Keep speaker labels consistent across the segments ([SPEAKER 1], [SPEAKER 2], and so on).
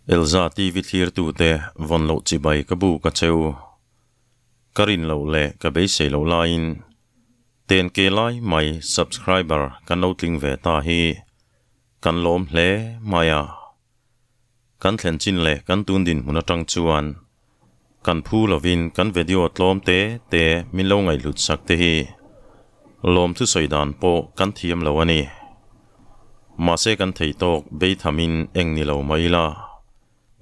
[SPEAKER 1] Elza TV thlirtute vawn loh chibai ka buk a cheu. Ka rin loh leh ka beisei loh laiin ten ke lai mai subscriber kan lo tling ve ta hi kan lawm hle mai a. Kan thlen chin leh kan tun dinhmun atang chuan kan phu lovin kan video tlawm te te min lo ngaihhlut sak te hi lawm thusawi dan pawh kan thiam lo a ni. Mahse kan thei tawk beithamin eng ni lo mai ila,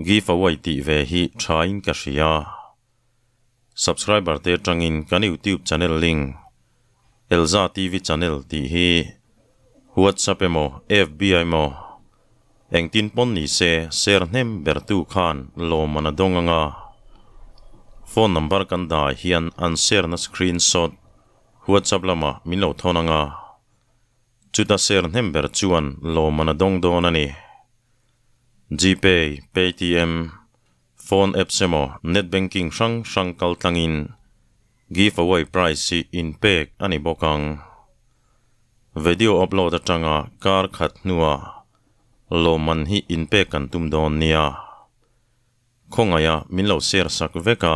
[SPEAKER 1] give away tih ve hi thain ka hria. Subscriber te atangin kan YouTube channel link Elza TV channel tih hi WhatsApp emaw FB emaw engtin pawn ni se share hnem ber tu khan lawmman a dawng anga phone number kan dah hian an share na screenshot WhatsApp lamah min lo thawn anga chuta share hnem ber chuan lawmman a dawng dawn a ni. Gpay, Paytm, phone apps emaw net banking hrang hrang kal tlangin give away prize hi inpek a ni bawk ang. Video upload atanga kar khat hnuah lawmman hi inpek kan tum dawn nia. Khawngaih a min lo share sak vek a,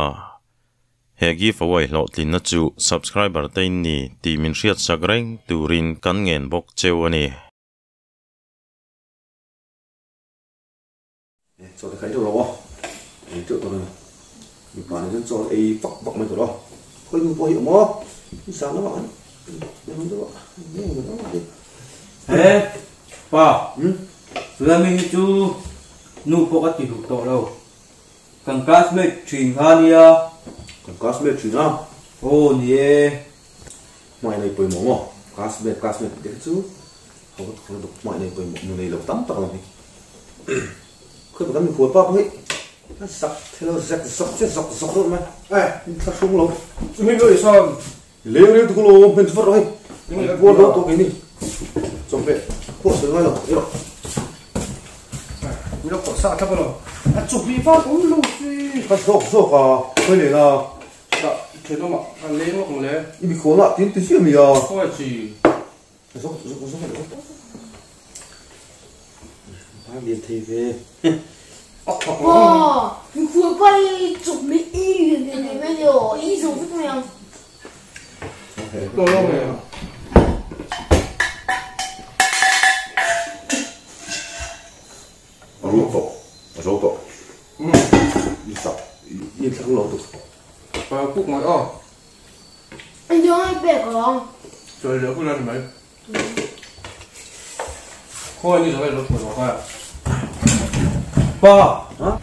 [SPEAKER 1] he give away hlawhtlinna chu subscriber te in ni tih min hriat sak reng turin kan ngen bawk cheu a ni.
[SPEAKER 2] Chaw te kha ei deuh lo aw, ei teuh tawh reng mipa nen chuan chaw ei vak vak mai tawh lo khawi nu pawh hi awm aw i zan lamah kan en deuh a eng nge maw ni
[SPEAKER 3] He pa tuna mi hi chu nu pawh ka ti duh tawh lo kan classmate thin kha nia.
[SPEAKER 2] Kan classmate thin a?
[SPEAKER 3] Aw ni e.
[SPEAKER 2] Hmai nei pawimawh maw? Classmate classmate tih te kha chu ho ka thawk lutuk hmai nei pawimawh nu nei lo tam tak lam hi. Khawi kan mikhual pa pawh hi a zak thei lo zek zawk che zawk zawk deuh mai.
[SPEAKER 3] Eh
[SPEAKER 2] in thla hrung lo.
[SPEAKER 3] Chumi pawh i sawn.
[SPEAKER 2] Leng reng tuk lo hmen chu vat rawh hei. An puar lo tawh keini. Chawhmeh pawh sawi ngai lo i rawh.
[SPEAKER 3] Mi lo kawh sa thlap alawm. A chawhmeh var awm lo si.
[SPEAKER 2] Ka zawk zawk a khawi nen a.
[SPEAKER 3] Dah thenawm ah a leng lawk ang le.
[SPEAKER 2] I mikhual ah tin ti chiah mi a.
[SPEAKER 3] Khawi chi.
[SPEAKER 2] Zawk zawk zawk zawk. Ba lian thei ve.
[SPEAKER 4] Aw, mikhual pa hi chawhmeh i lian thei ve mai ni aw, i zo vek mai ang.
[SPEAKER 3] Tawh lo nge.
[SPEAKER 2] A rum tawh, a zo tawh. I sak, i inthlak lo tuk.
[SPEAKER 3] Pa kuk mai aw.
[SPEAKER 4] Anh nhớ anh bè con.
[SPEAKER 3] Trời lửa cũng lên mấy. Khôi như thế này nó thổi nó Pa,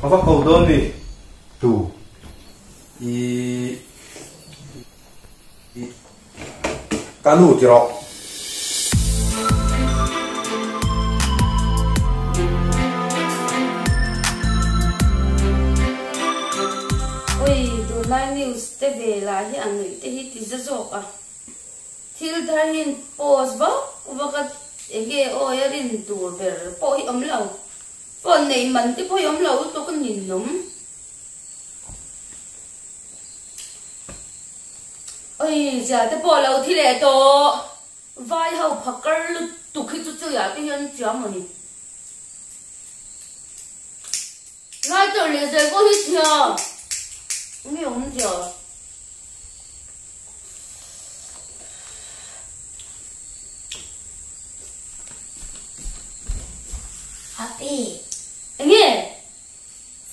[SPEAKER 3] ka va ko dawn ni.
[SPEAKER 2] Tu.
[SPEAKER 3] I i
[SPEAKER 2] Ka nu ti rawh.
[SPEAKER 5] Ui, tunlai news te ve lah hi an nuih te hi ti za zawk a. Thil thar hi an post vak vak a, enge awi a rin tur ber pawh hi awm lo. Phone neih man te pawh hi awm lo lutuk a ninawm. Oi, zia te pawh lo thi leh tawh. Vai ho phakar lutuk hi chu chuiah te hian chiang maw ni. Lighter leh zel pawh hi chhia. Nge awm zia.
[SPEAKER 6] Happy.
[SPEAKER 5] Enge?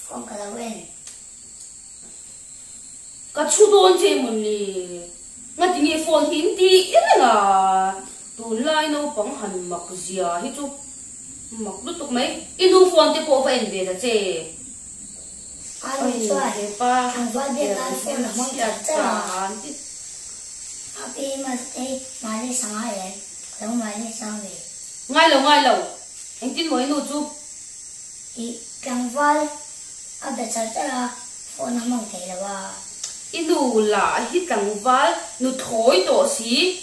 [SPEAKER 6] Phone ka lo en.
[SPEAKER 5] Ka chhu dawn che mawni. Ngati nge phone hi in ti reng a? Tunlai naupang han mak zia hi chu mak lutuk mai. I nu phone te pawh va en ve ta che.
[SPEAKER 6] A nu chuan tlangval biak a phone a hmang char char a. A pi mahse mahni sanga em? Ka lo mahni sang ve.
[SPEAKER 5] Ngai lo ngai lo. Engtin maw i nu chu?
[SPEAKER 6] I tlangval a be char char a, phone a hmang thei lo a.
[SPEAKER 5] I nu lah hi tlangval nu thawi tawh si,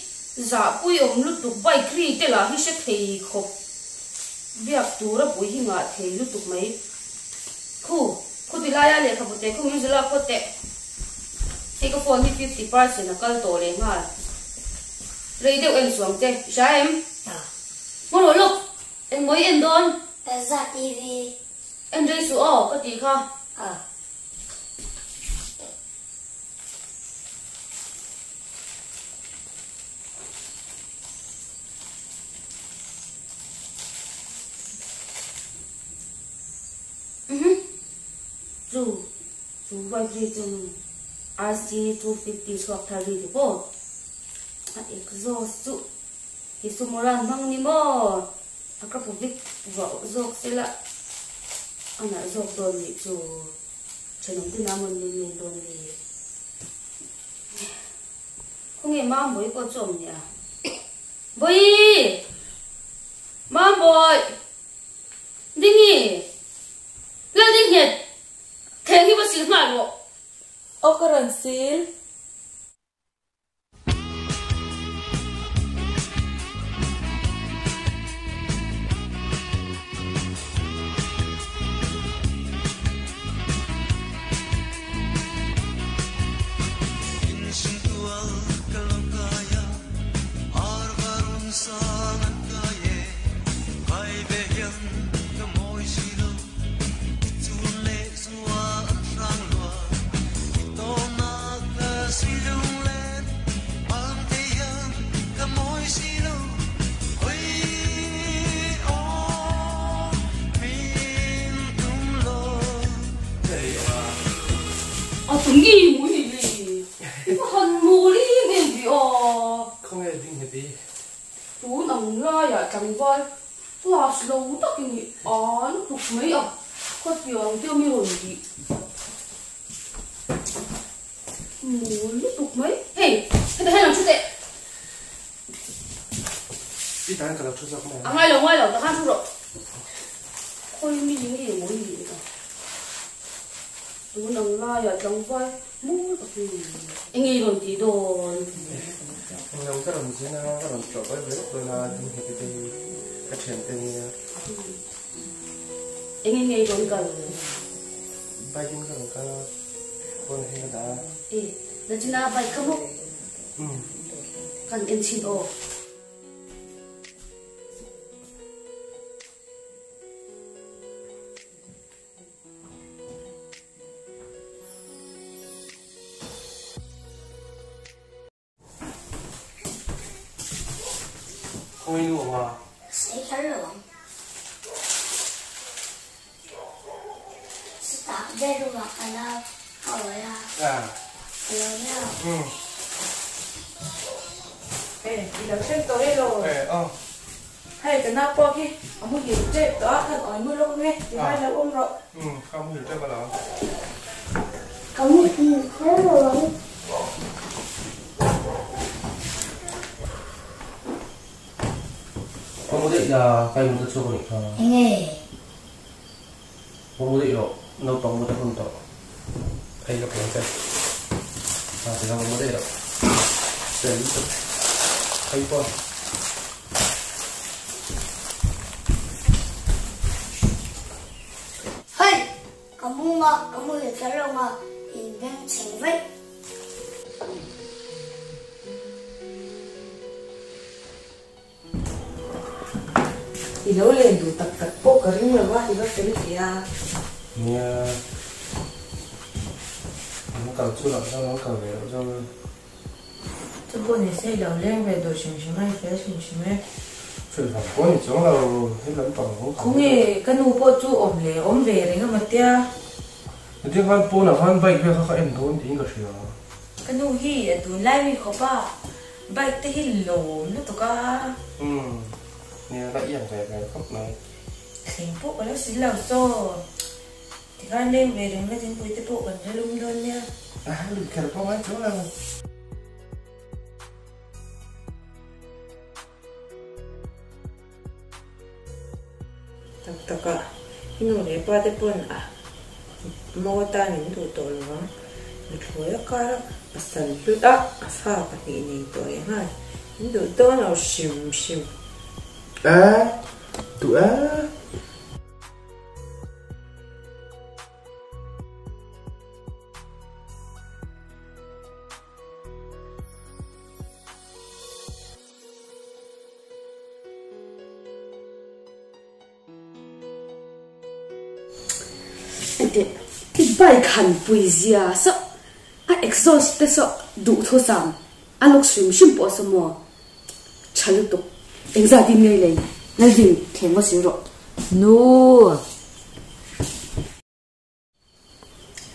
[SPEAKER 5] zahpui awm lutuk bike ri te lah hi hre thei khawp. Biak tur a pui hi ngah thei lutuk mai. Khu, khu ti laia lehkhabu te khu min zilh a phawt teh. Hei ka phone hi 50% a kal tawh leh nghal. Rei deuh en suang che, i hria em? Hmawlh lawk, engmaw i en dawn?
[SPEAKER 6] Elza TV.
[SPEAKER 5] En rei suh aw ka tih kha.
[SPEAKER 6] A.
[SPEAKER 5] Uhmm chu chu bike ri chu RC 250 chhuak thar ri te pawh a exhaust chu hi sumoran hmang ni maw a ka pu vik vuah zawk sela a nalh zawk dawn nih chu thenawm te na mawn min len dawn ni khawnge Mambawi pawh chu awm nia Bawi Mambawi Dingi! Lal ding nghet! Thleng hi va sil nghal rawh!
[SPEAKER 7] Aw ka rawn sil.
[SPEAKER 5] A tungi mui ni le. I va han mawl em em ve aw.
[SPEAKER 8] Khawnge ding nghet i?
[SPEAKER 5] Tun ang laiah tlangval class lo takin i an tuk mai a, khawtiang te mi rawn tih mawl lutuk mai. Hei, heta hian lo thu teh.
[SPEAKER 8] I tan ka lo thu zawk mai
[SPEAKER 5] ang. A ngai lo, ngai lo, takhan thu rawh. Khawi mi nge maw i nih a? Tun ang laiah tlangval mawl takin eng nge i rawn tih dawn?
[SPEAKER 8] Englo ka rawn zin a, ka rawn tlawh ve vek dawn a, ding nghet te hi ka thiante nia.
[SPEAKER 5] Eng nge i rawn kal?
[SPEAKER 8] Bike in ka rawn kal a, phone hi ka dah a.
[SPEAKER 5] E, nachina bike kha maw? Kan en chhin aw.
[SPEAKER 8] Khawi nu awm a?
[SPEAKER 6] Sei kher lo ang. Chutah bedroom ah ka la a awi a. Ka lo nia.
[SPEAKER 7] E, i lo thleng tawh e lo. Hei ka nau pawh khi a muhil tep tawh a, khan awi mu lawk nge ti vai lo awm rawh.
[SPEAKER 8] Umm ka muhil tep a lo.
[SPEAKER 4] Ka muhil kher lo ang.
[SPEAKER 8] Ka mu daih la, ka in mut a chhuak a nih kha.
[SPEAKER 6] Enge?
[SPEAKER 8] Ka mu daih rawh, naupang mut a hun tawh. Hei ka peng che. A ti khan ka mu daih rawh. Fel lutuk. Hei pawh.
[SPEAKER 6] Hei! Ka mu nga, ka mu leh kher lo nga, in beng chheng vaih.
[SPEAKER 7] I lo len duh tak tak pawh ka ring lo va, i va fel ve a.
[SPEAKER 8] Nia, an kal chu loh zawng an kal ve loh zawng a.
[SPEAKER 7] Chu pawh ni se i lo leng ve duh hrim hrim a, i fel hrim hrim e.
[SPEAKER 8] Fel vang pawh ni chuang lo, he lampang ho kha.
[SPEAKER 7] Khawnge ka nu pawh chu awm leh awm ve reng a matia.
[SPEAKER 8] Hetiang khan pawnah khan bike vel kha ka en dawn tiin ka hria.
[SPEAKER 7] Ka nu hi a tunlai mi khawp a, bike te hi lawm lutuk a.
[SPEAKER 8] Umm, nia la iang ve ve khawp mai.
[SPEAKER 7] Thleng pawh ka lo sil lo saw. Tikhan leng ve reng la thingpui te pawh kan la lum dawn nia.
[SPEAKER 8] A lui kher pawh ngai chuang lo.
[SPEAKER 7] Tak tak a, i nu leh pa te pawn a mo atan in duh tawh lo ang. Nuthlawi a kar a, pasal hlut a, a fa pahnih nei tawh leh nghal. In duh dawn lo hrim hrim.
[SPEAKER 8] A, duh a.
[SPEAKER 5] Enteh, i bike han pui zia saw, a exhaust te saw duhthusam a lawk hrim hrim pawh saw maw? Tha lutuk. Engzat in ngei lei? Laldin, thleng va sil rawh.
[SPEAKER 7] Nu!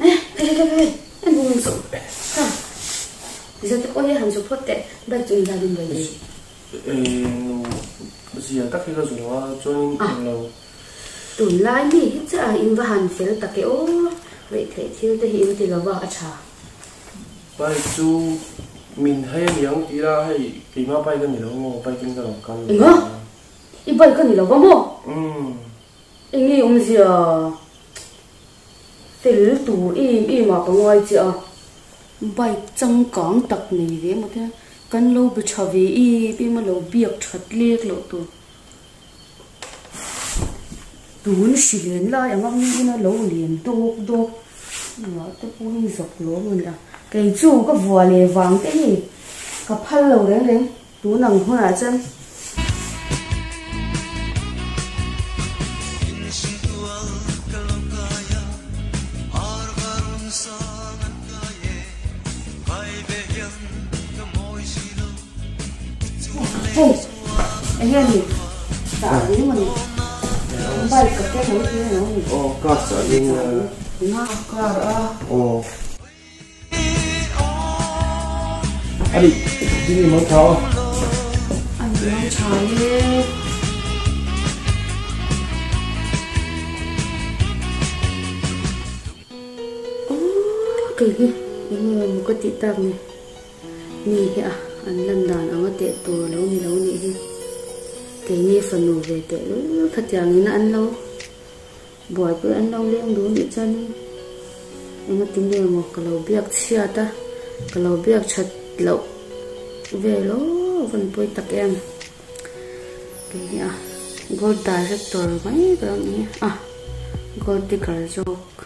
[SPEAKER 5] Eh, hei hei hei, en bung in suh. Kha, zia te pawh hi han zu phawt teh, bike chu engzat in lei lei?
[SPEAKER 8] Eh, nu, zia tak hi ka zu a, chuanin englo.
[SPEAKER 5] Tunlai mi hi chiah in va han fel tak e aw, reihtheih thil te hi in ti lova a tha.
[SPEAKER 8] Bike chu min hei a niang tih ila hei keimah bike a ni lo maw bike in ka rawn kal
[SPEAKER 5] lo. Enga? I bike a ni lo va maw?
[SPEAKER 8] Umm.
[SPEAKER 5] Enge awmzia fel tur em em ah ka ngai che a. Bike changkang tak nei ve maw te kan lo be tha ve em em a lo biak that lek loh tur. Tun hri len lai anga mi ina lo len dawk dawk engah te pawh hi zak lawm a nia. Kei chu ka vua leh vang te hi ka phal lo reng reng tun ang hunah chuan. Hei eng nge ni chah ding a ni bike ka keng ang tih a ni
[SPEAKER 8] aw car chah ding a
[SPEAKER 5] nga
[SPEAKER 8] car a aw ani ding ni mang tha aw
[SPEAKER 5] ani mang tha e aw kei hi eng nge maw ka tih tak ni. Mi hi a an lan dan anga teh tur lo ni lo nih hi. Keini fanu ve teh lul khatiang in an lo buaipui an lo leng duh nih chuan in engati nge maw ka lo biak chhiat a, ka lo biak that loh vel aw van pawi tak em. Kei hi a gold director mai ka lo ni a, gold digger zawk.